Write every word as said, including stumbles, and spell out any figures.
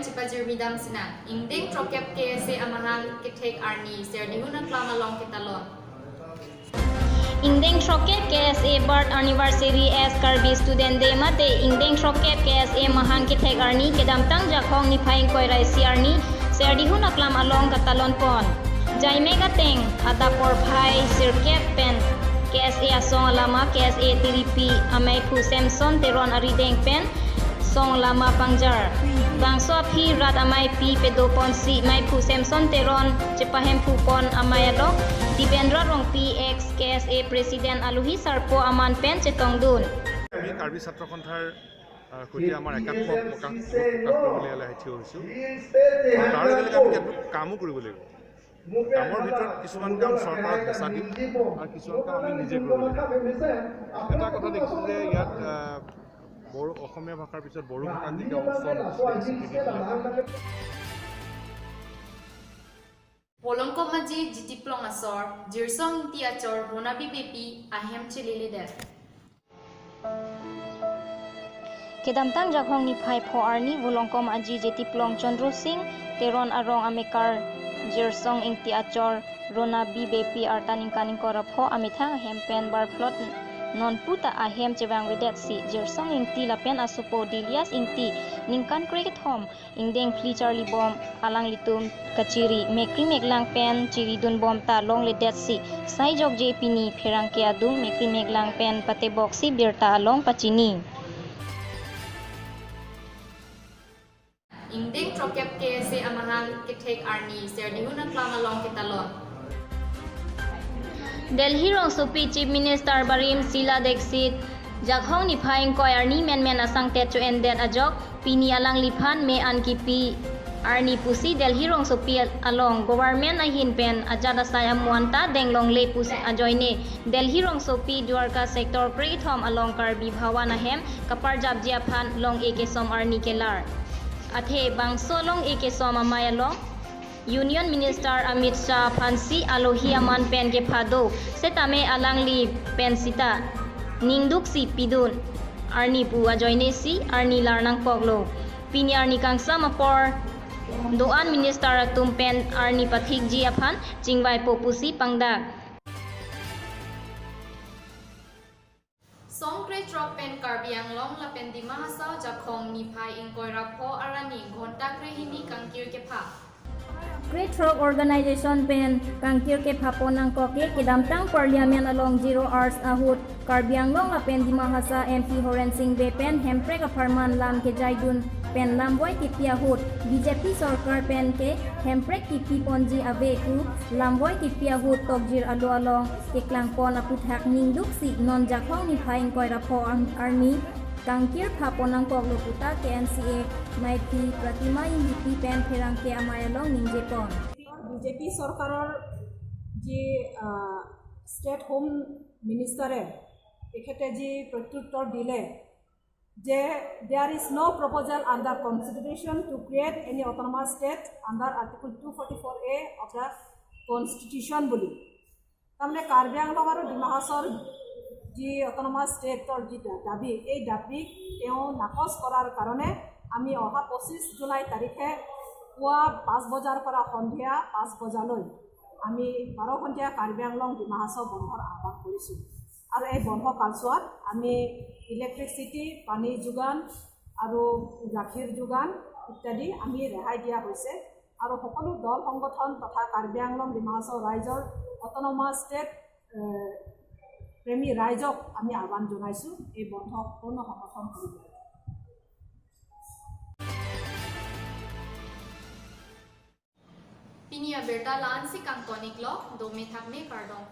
Chepajirmi dam sinang. Ingdeng throkkep K S A amahang kethek arni Serdihun aklam along ketalon. Ingdeng throkkep K S A birth anniversary as Karbi Student Day mate ingdeng throkkep K S A mahang kethek arni kedamtang Jakhong niphai ingkoi ra isi arni Serdihun aklam along katalon pon. Jaimek ateng adap porphai sirkep pen K S A asong alama K S A tiripi ameiphu Samson Teron arideng pen song lama pangjar. Bangso aphi rat ameipi pedo ponsi meiphu Samson Teron chepahemphu pon amei along Dibendra Rongpi ex K S A President alohi sarpo aman pen chetongdun. আমি কাৰ্বি ছাত্ৰ সন্থাৰ, আহ, সৈতে আমাৰ একাত্ম প্ৰকাশ, প্ৰকাশ কৰিবলৈ ইয়ালৈ থিয় হৈছোঁ। আৰু তাৰ লগে লগে আমি ইয়াত কামো কৰিব লাগিব। কামৰ ভিতৰত কিছুমান কাম চৰকাৰক হেঁচা দিম আৰু কিছুমান কাম আমি নিজে কৰিব লাগিব। এটা কথা দেখিছোঁ যে ইয়াত, আহ, বড়ো, অসমীয়া ভাষাৰ পিছত বড়ো ভাষাত যেতিয়া অচল স্বীকৃতি দিলে, Volongkom Aji G T Plong asor, Jirsong Ingti achor Rona Bibepi ahem cheleledet. Kedamtang Jakhong niphai pho arni Volongkom Aji G T Plong Chandra Singh Teron arong amekar Jirsong Ingti achor Rona Bibepi arta ningkan ingkoi ra pho amethang ahem pen barplot nonputa ahem chevangvedet si Jirsong Ingti lapen asopo Dilias Ingti ningkan krekethom ingdeng phli charlibom alanglitum kachiri mekri meklang pen chiridunbom ta longledet si sai jokje pini pherangke adung mekri meklang pen patebok si birta along pachini. Ingdeng throkkep K S A amahang kethek arni Serdihun aklam along ketalon. Delhi rongsopi Chief Minister barim Sheila Dikshit Jakhong niphai ingkoi arni menmen asangtet cho-endet ajok pini alangliphan me an kipi arni pusi Delhi rongsopi along government ahin pen ajat asai amu anta denglongle pusi ajoine Delhi rongsopi Dwarka sector krethom along Karbi Bhawan ahem kaparjapji aphan long-e kesom arni kelar. Athe bangso long-e kesom amei along Union Minister Amit Shah aphansi alohi aman pen kephado setame alangli pen sita ningduk si pidun arni pu ajoine si arni lar nangkoklo. Pini arni kangsam apor do-an minister atum pen arni pathikji aphan chingvaipo pusi pangdak. Song krethrok pen Karbi Anglong lapen Dima Hasao Jakhong niphai ingkoi ra pho arni ghonta krehini kangkir kepha. Krethrok organization pen kangkir kepha pon nangkok ke kedamtang Parliament along zero hours ahut Karbi Anglong lapen Dima Hasao M P Horen Sing Bey pen Hemprek apharman lam kejaidun pen lamvoi kipi ahut B J P sorkar pen ke Hemprek kipi ponji ave pu lamvoi kipi ahut tokjir alo along keklang pon aputhak ningduk si non Jakhong niphai ingkoi ra pho ang-, arni kangkir pha pon nangkoklo puta K N C A meiphi Pratima Enghipi pen pherangke amei along ningje pon. BJP চৰকাৰৰ যি, আহ, state home মিনিষ্টাৰে তেখেতে যি প্ৰত্যুত্তৰ দিলে যে there is no proposal under consideration to create any autonomous state under Article two forty-four A of the Constitution বুলি। তাৰমানে কাৰ্বি আংলং আৰু ডিমা হাছাওৰ যি অট'নমাছ ষ্টেটৰ যি দা-, দাবী, এই দাবীক তেওঁ নাকচ কৰাৰ কাৰণে আমি অহা পঁচিছ জুলাই তাৰিখে পুৱা পাঁচ বজাৰ পৰা সন্ধিয়া পাঁচ বজালৈ আমি বাৰ ঘণ্টীয়া কাৰ্বি আংলং ডিমা হাছাও বন্ধৰ আহ্বান কৰিছোঁ। আৰু এই বন্ধ কালছোৱাত আমি ইলেক্ট্ৰিচিটি, পানী যোগান আৰু গাখীৰ যোগান ইত্যাদি আমি ৰেহাই দিয়া হৈছে। আৰু সকলো দল সংগঠন তথা কাৰ্বি আংলং ডিমা হাছাও ৰাইজৰ অট'নমাছ ষ্টেট, এ, প্ৰেমী ৰাইজক আমি আহ্বান জনাইছোঁ এই বন্ধক পূৰ্ণ সমৰ্থন কৰিবলৈ। Pini abirta la-ansi kangtonik lo, dome thakme kardom.